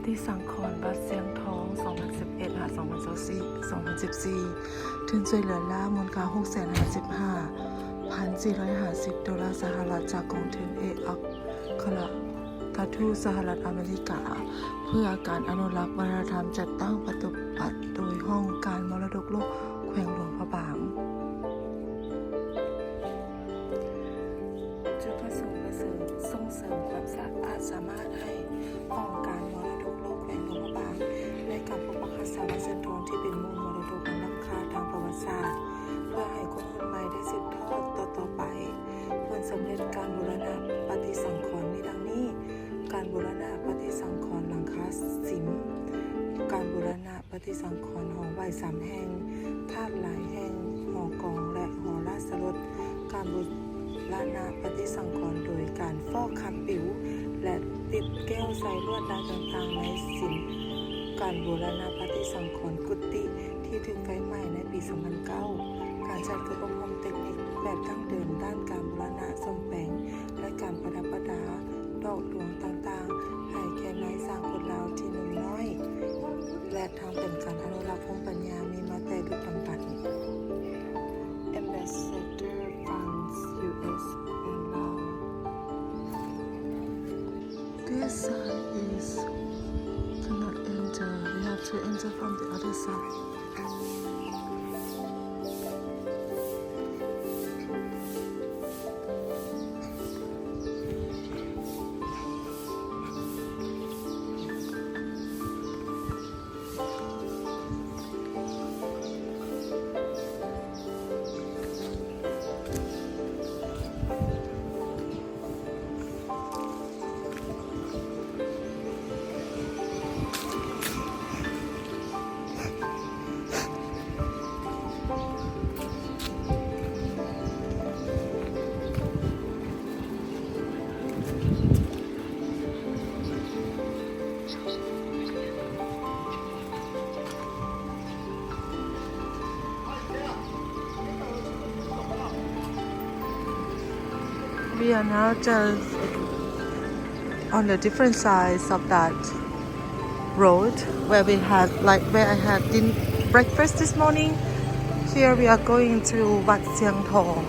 ຕິສັງຂອນວັດຊຽງທອງ ສອງພັນສິບເອັດ ຫາ ສອງພັນຊາວສີ່ ສອງພັນສິບສີ່ ທຶນຊ່ວຍເຫຼືອລ້າ ມູນຄ່າ ຫົກແສນຫ້າສິບຫ້າພັນສີ່ຮ້ອຍຫ້າສິບໂດລາສະຫະລັດ ຈາກກອງທຶນເອກອັກຄະລັດທູດສະຫະລັດອາເມລິກາ ເພື່ອການອະນຸລັກວັດທະນະທຳ ຈັດຕັ້ງປະຕິບັດໂດຍຫ້ອງການມໍລະດົກໂລກແຂວງຫຼວງພະບາງ. ຈຸດປະສົງ ເພື່ອເສີມ ສົ່ງເສີມຄວາມສາມາດໃຫ້ຫ້ອງການມໍລະດົກໂລກແຂວງຫຼວງພະບາງ ໃນການປົກປັກຮັກສາວັດຊຽງທອງ ທີ່ເປັນມູນມໍລະດົກອັນລ້ຳຄ່າທາງປະຫວັດສາດ ເພື່ອໃຫ້ຄົນຮຸ່ນໃໝ່ໄດ້ສືບທອດຕໍ່ໆໄປ. ຜົນສຳເລັດການບູລະນະປະຕິສັງຂອນມີດັ່ງນີ້: ການບູລະນະປະຕິສັງຂອນຫຼັງຄາສິມ, ການບູລະນະ ປະຕິສັງຂອນຫໍໄຫວ້ສາມແຫ່ງ, ທາດຫຼາຍແຫ່ງ, ຫໍກອງ ແລະ ຫໍລາຊະລົດ, ການບູລະນະປະຕິສັງຂອນໂດຍການຟອກຄຳປິວ ແລະ ຕິດແກ້ວໃສ່ລວດລາຍຕ່າງໆໃນສິມ, ການບູລະນະປະຕິສັງຂອນກຸຕິທີ່ຖືກໄຟໄໝ້ໃນປີສອງພັນເກົ້າ, ການຈັດຝຶກອົບຮົມເຕັກນິກແບບດັ້ງເດີມດ້ານການບູລະນະສົມແປງ ແລະ ການປະດັບປະດາ ດອກດວງຕ່າງໆ ໃຫ້ແກ່ນາຍຊ່າງຄົນລາວທີ່ໜຸ່ມນ້ອຍ ແລະ ທັງເປັນການອະນຸລັກພູມປັນຍາມີມາແຕ່ດຶກດຳບັນ. Ambassador Funds, U S and Lao. This side is cannot enter. We have to enter from the other side. We are now just on the different sides of that road where we had, like, where I had din-, breakfast this morning. Here we are going to Wat Siang Thong.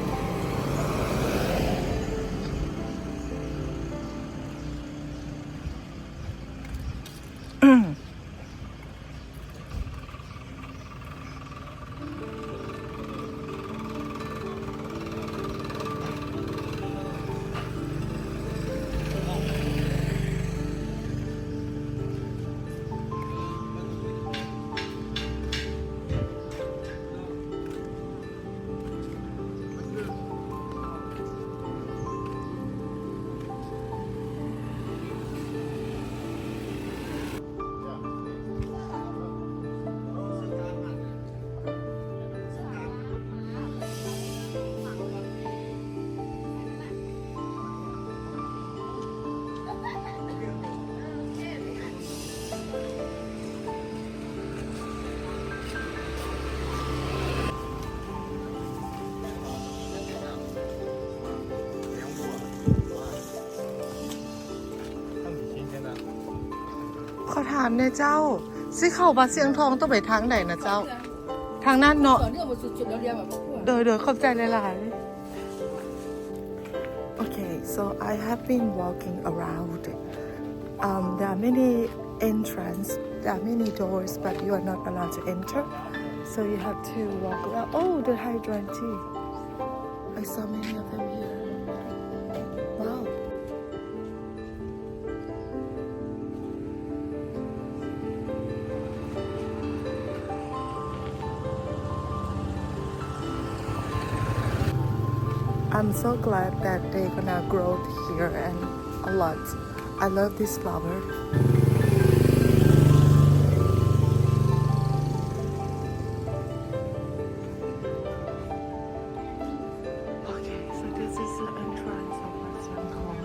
ຂໍຖາມແດ່ເຈົ້າ, ຊິເຂົ້າວັດຊຽງທອງຕ້ອງໄປທາງໃດນະເຈົ້າ? ທາງນັ້ນເນາະ. ໂດຍໆ ຂອບໃຈຫຼາຍໆ. Okay, so I have been walking around. Um, there are many entrance, there are many doors, but you are not allowed to enter. So you have to walk around. Oh, the hydrant too. I saw many of them here. Wow. I'm so glad that they're gonna grow here and a lot. I love this flower. Okay, so this is the entrance of Wat Siang Thong.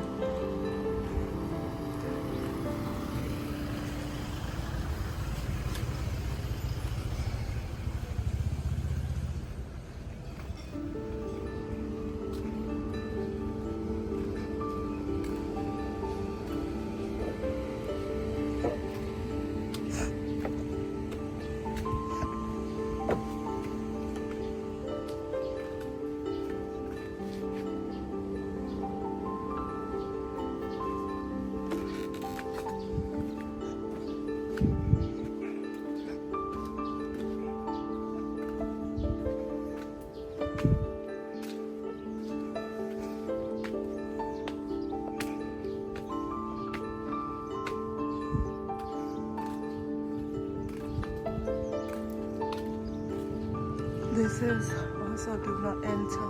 This is also do not enter.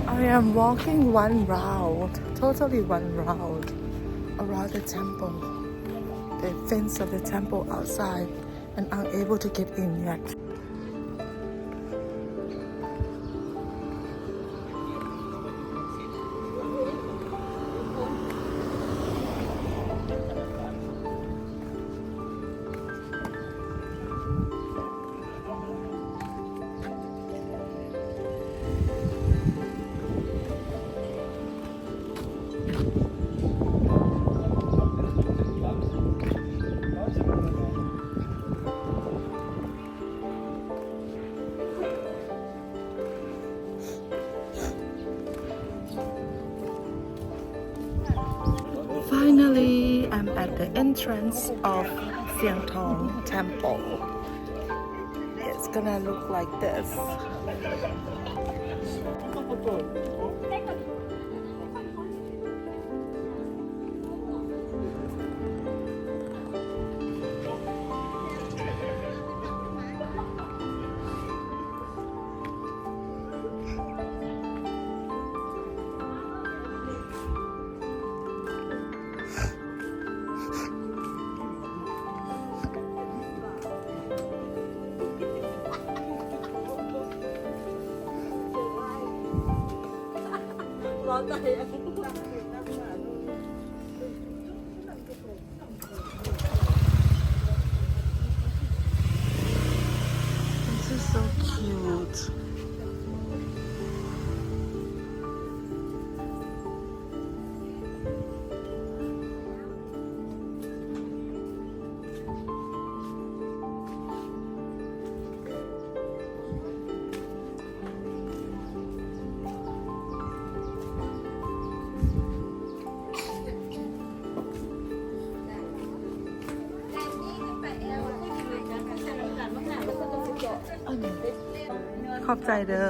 I am walking one round, totally one round around the temple, the fence of the temple outside, and I'm able to get in yet. Finally, I'm at the entrance of Siangtong Temple. It's gonna look like this. This is so cute. ຂອບໃຈເດີ້.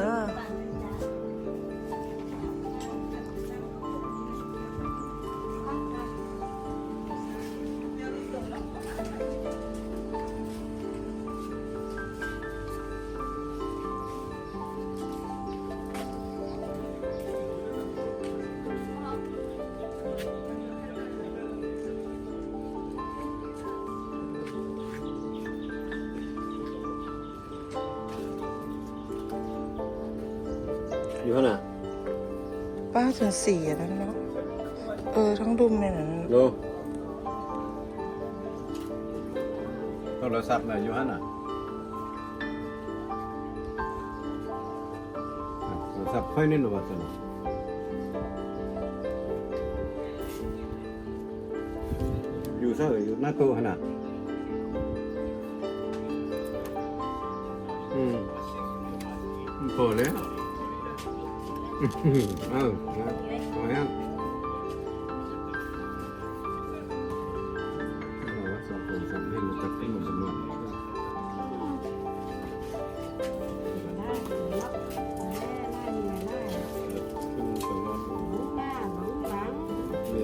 Yuhana. ປ້າ ຈົນສີອັນນັ້ນເນາະ. ເອີ ທັງດຸ່ມແມ່ນອັນນັ້ນ. ໂດ ໂທລະສັບນະ ຢູ່ຫັ້ນນະ. ໂທລະສັບຂ້ອຍນີ້ນະວ່າຊັ້ນ. ຢູ່ໃສ? ຢູ່ໜ້າໂຕຫັ້ນນະ. ພໍແລ້ວ ເອີ ພໍແລ້ວ ເອົາສອງຄົນສາມເຫຼັ້ມ ຈັກເປັນໝົດຈຳນວນ ແມ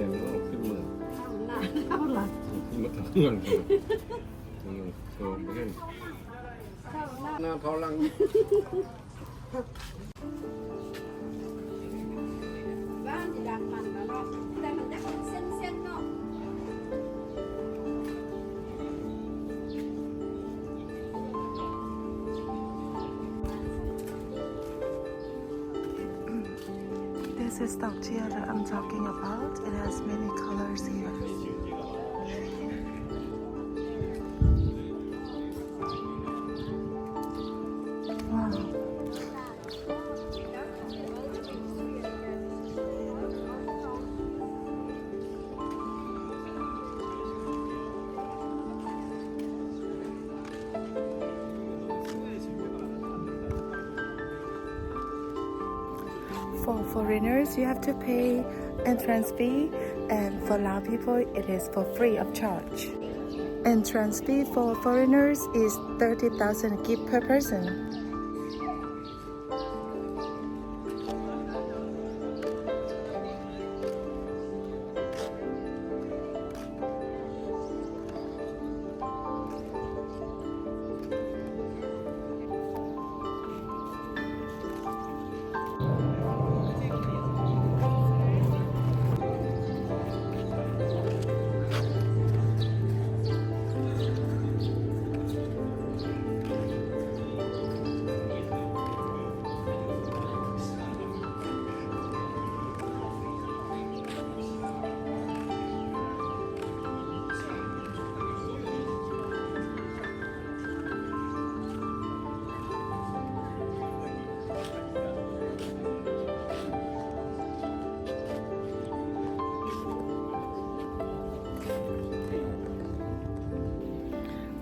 ່ນ ເອົາຂຶ້ນເມືອ ເອົາລະ ເອົາຂຶ້ນເມືອ ເອີ ສອງເຫຼັ້ມ ໜ້າເຂົ້າຫຼັງ. This is the tea that I'm talking about. It has many colors here. Wow. For foreigners, you have to pay entrance fee, and for Lao people, it is for free of charge. Entrance fee for foreigners is thirty thousand kip per person.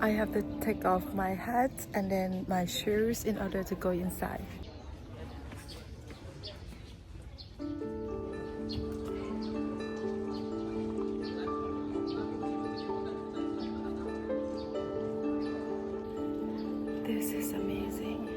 I have to take off my hat and then my shoes in order to go inside. This is amazing.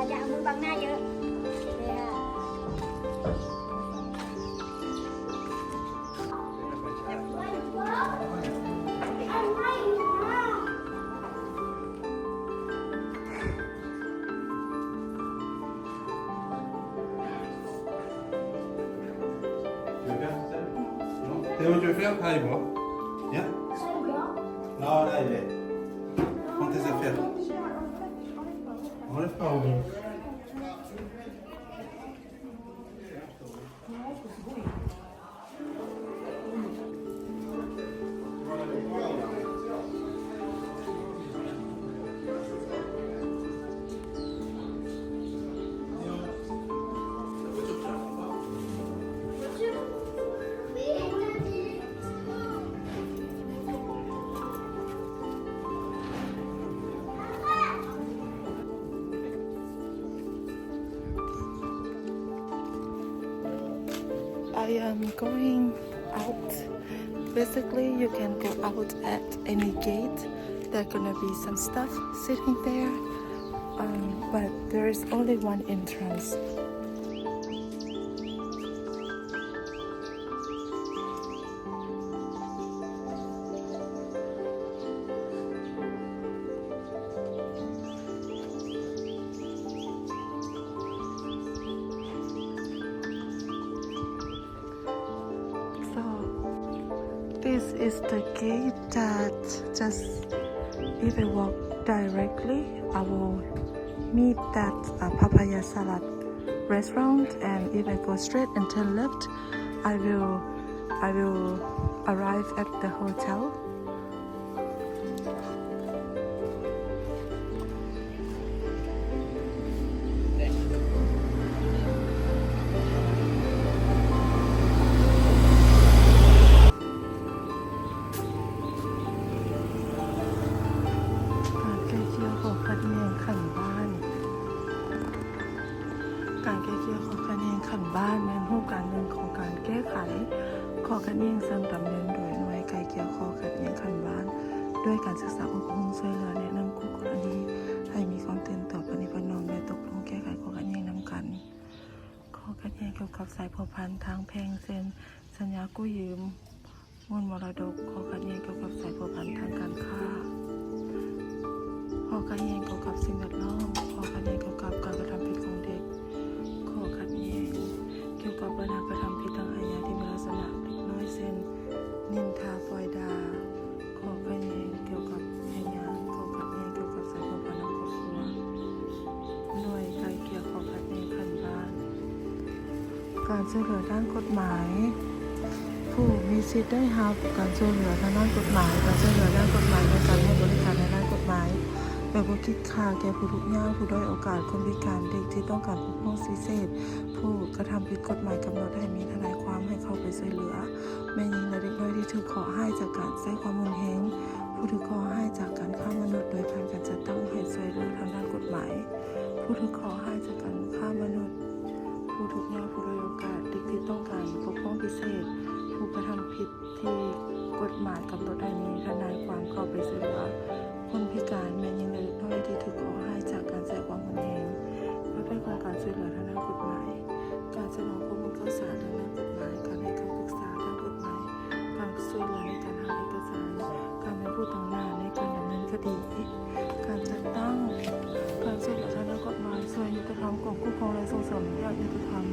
อย่าเอามือบังหน้าเยอะ Théo, tu veux faire ? Allez, bon. Viens. Non, là, il est. Prends tes affaires. Enlève pas, Robin. I am going out. Basically, you can go out at any gate. There gonna be some stuff sitting there, um, but there is only one entrance. So, this is the gate that just, if I walk directly, I will meet that, uh, papaya salad restaurant, and if I go straight and turn left, I will, I will arrive at the hotel. ການໄກ່ເກ່ຍຂໍ້ຂັດແຍ່ງຂັ້ນບ້ານ. ການໄກ່ເກ່ຍຂໍ້ຂັດແຍ່ງຂັ້ນບ້ານແມ່ນຮູບການໜຶ່ງຂອງການແກ້ໄຂຂໍ້ຂັດແຍ່ງເຊິ່ງດຳເນີນໂດຍໜ່ວຍໄກ່ເກ່ຍຂໍ້ຂັດແຍ່ງຂັ້ນບ້ານ ດ້ວຍການສຶກສາອົບຮົມ, ຊ່ວຍເຫຼືອ, ແນະນຳຄູ່ກໍລະນີໃຫ້ມີຄວາມຕື່ນຕົວ, ປະນິປະນອມ ແລະ ຕົກລົງແກ້ໄຂຂໍ້ຂັດແຍ່ງນຳກັນ. ຂໍ້ຂັດແຍ່ງກ່ຽວກັບສາຍພົວພັນທາງແພ່ງ ເຊັ່ນ ສັນຍາກູ້ຢືມ, ມູນມໍລະດົກ, ຂໍ້ຂັດແຍ່ງກ່ຽວກັບສາຍພົວພັນທາງການຄ້າ, ຂໍ້ຂັດແຍ່ງກ່ຽວກັບສິ່ງແວດລ້ອມ, ຂໍ້ຂັດແຍ່ງກ່ຽວກັບການກະທຳຜິດຂອງເດັກ, ຂໍ້ຂັດແຍ່ງກ່ຽວກັບບັນຫາກະທຳຜິດທາງອາຍາທີ່ມີລັກສະນະເດັກນ້ອຍ ເຊັ່ນ ນິນທາ, ປ້ອຍດ່າ, ຂໍ້ຂັດແຍ່ງກ່ຽວກັບພະຍານ, ຂໍ້ຂັດແຍ່ງກ່ຽວກັບສາຍພົວພັນໃນຄອບຄົວ, ໜ່ວຍໄກ່ເກ່ຍຂໍ້ຂັດແຍ່ງຂັ້ນບ້ານ. ການຊ່ວຍເຫຼືອດ້ານກົດໝາຍ. ຜູ້ມີສິດໄດ້ຮັບການຊ່ວຍເຫຼືອທາງດ້ານກົດໝາຍ. ການຊ່ວຍເຫຼືອດ້ານກົດໝາຍແມ່ນການໃຫ້ບໍລິການໃນດ້ານກົດໝາຍແບບບໍ່ຄິດຄ່າແກ່ຜູ້ທຸກຍາກ, ຜູ້ດ້ອຍໂອກາດ, ຄົນພິການ, ເດັກທີ່ຕ້ອງການປົກປ້ອງພິເສດ, ຜູ້ກະທຳຜິດກົດໝາຍກຳນົດໃຫ້ມີທະນາຍຄວາມໃຫ້ເຂົ້າໄປຊ່ວຍເຫຼືອ, ແມ່ຍິງ ແລະ ເດັກນ້ອຍທີ່ຖືກເຄາະຮ້າຍຈາກການໃຊ້ຄວາມຮຸນແຮງ, ຜູ້ຖືກເຄາະຮ້າຍຈາກການຄ້າມະນຸດໂດຍຜ່ານການຈັດຕັ້ງໃຫ້ຊ່ວຍເຫຼືອທາງດ້ານກົດໝາຍ, ຜູ້ຖືກເຄາະຮ້າຍຈາກການຄ້າມະນຸດ, ຜູ້ທຸກຍາກ, ຜູ້ດ້ອຍໂອກາດ, ເດັກທີ່ຕ້ອງການປົກປ້ອງພິເສດ, ຜູ້ກະທຳຜິດທີ່ກົດໝາຍກຳນົດໃຫ້ມີທະນາຍຄວາມເຂົ້າໄປຊ່ວຍເຫຼືອ, ຄົນພິການ, ແມ່ຍິງ ແລະ ເດັກນ້ອຍທີ່ຖືກເຄາະຮ້າຍຈາກການໃຊ້ຄວາມຮຸນແຮງ. ປະເພດຂອງການຊ່ວຍເຫຼືອທາງດ້ານກົດໝາຍ. ການສະໜອງຂໍ້ມູນຂ່າວສານທາງດ້ານກົດໝາຍ, ການໃຫ້ຄຳປຶກສາທາງກົດໝາຍ, ການຊ່ວຍເຫຼືອໃນການຫາເອກະສານ, ການເປັນຜູ້ຕາງໜ້າໃນການດຳເນີນຄະດີ, ການຈັດຕັ້ງການຊ່ວຍເຫຼືອທາງດ້ານກົດໝາຍ, ສ່ວນຍຸຕິທຳ, ກົມຄຸ້ມຄອງ ແລະ ສົ່ງເສີມດ້ານຍຸຕິທຳ,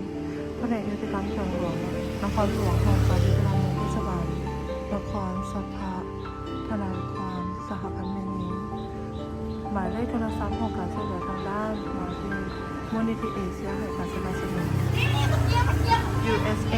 ພະແນກຍຸຕິທຳແຂວງຫຼວງ, ນະຄອນຫຼວງ, ຫ້ອງການຍຸຕິທຳເຂດເທດສະບານນະຄອນ, ສະພາທະນາຍຄວາມ, ສະຫະພັນແມ່ຍິງ. ໝາຍເລກໂທລະສັບຂອງການຊ່ວຍເຫຼືອທາງດ້ານ, ມາທີ່ມູນນິທິເອເຊຍໃຫ້ການສະໜັບສະໜູນ, ຢູເອສເອ